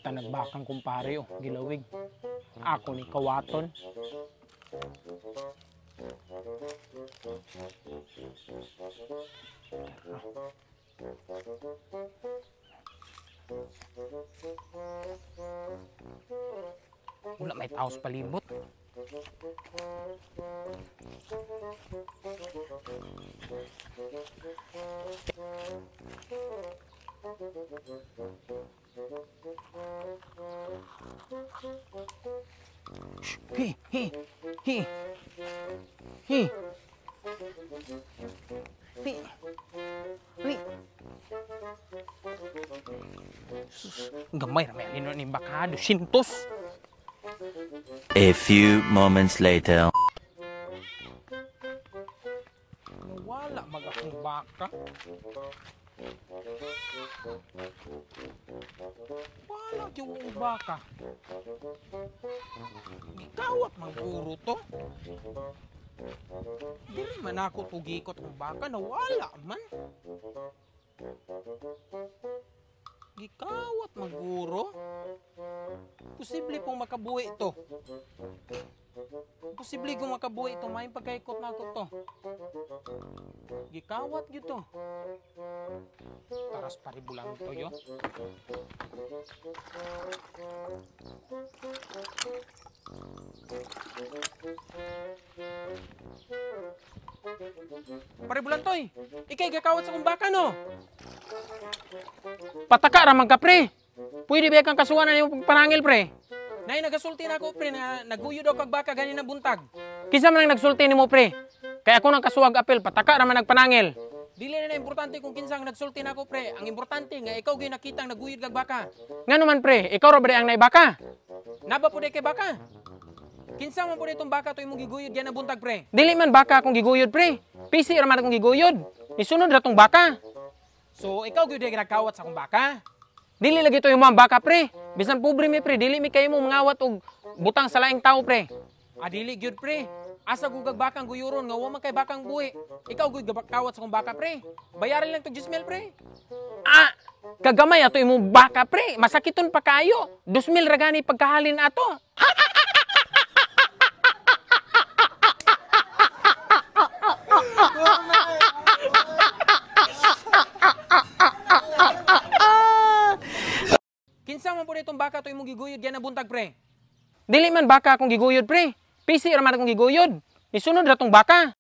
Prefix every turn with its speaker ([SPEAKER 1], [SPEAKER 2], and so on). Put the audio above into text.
[SPEAKER 1] Tanagbakang kumpare oh, gilawig. Ako ni kawaton. Wala may tao sa palibot. Shh, hi, hi, hi, hi, hi, hi. Sus, gamay ra may alino ni baka 200.
[SPEAKER 2] A few moments later.
[SPEAKER 1] Nawala mag akong baka. Wala yung baka. Gikawat man guro to. Dili man ako tugikot ang baka, nawala man. Gikawat maguro. Posible pong makabuhi to. Posible kong makabuhi to, may pagkaikot na ako to. Gikawat gyud to. Taras paribulan to yo. Paribulan toy. Ikay gakawat sa akong baka no. Pataka ra man ka pre. Pwede ba kang kasuhan na imong pagpanangil pre? Nay nagasulti na ako pre na naguyo daw kag baka gani na buntag. Kinsa man ang nagsulti nimo pre? Kay ako nang kasuwag apel, pataka ra man nagpanangil. Dili na na importante kung kinsa ang nagsulti nako pre. Ang importante nga ikaw gyud nakitang naguyod kag baka. Ngano man pre, ikaw ra ba ang naibaka? Naba pud kay baka. Kinsa man pud itong baka to imong giguyod diyan na buntag pre? Dili man baka akong giguyod pre. Pisi ra man akong giguyod. Isunod ra tong baka. So ikaw gyud nagkawat sa akong baka? Dili lagi to imong baka pre. Bisan pobre mi pre, dili mi kayo mo mangawat og butang sa laing tao pre. Ah, dili gyud pre. Asa gugag bakang guyuron nga wa man kay bakang buhi. Ikaw gyud gabakawat sa akong baka pre. Bayaran lang tog 10,000 pre. Ah, kagamay ato imong baka pre. Masakiton pa kayo. 2,000 ra gani pagkahalin ato. Kinsa man pud itong baka to imong giguyod diyan na buntag pre? Dili man baka akong giguyod pre. Pisi ra man akong giguyod. Isunod ra tong baka.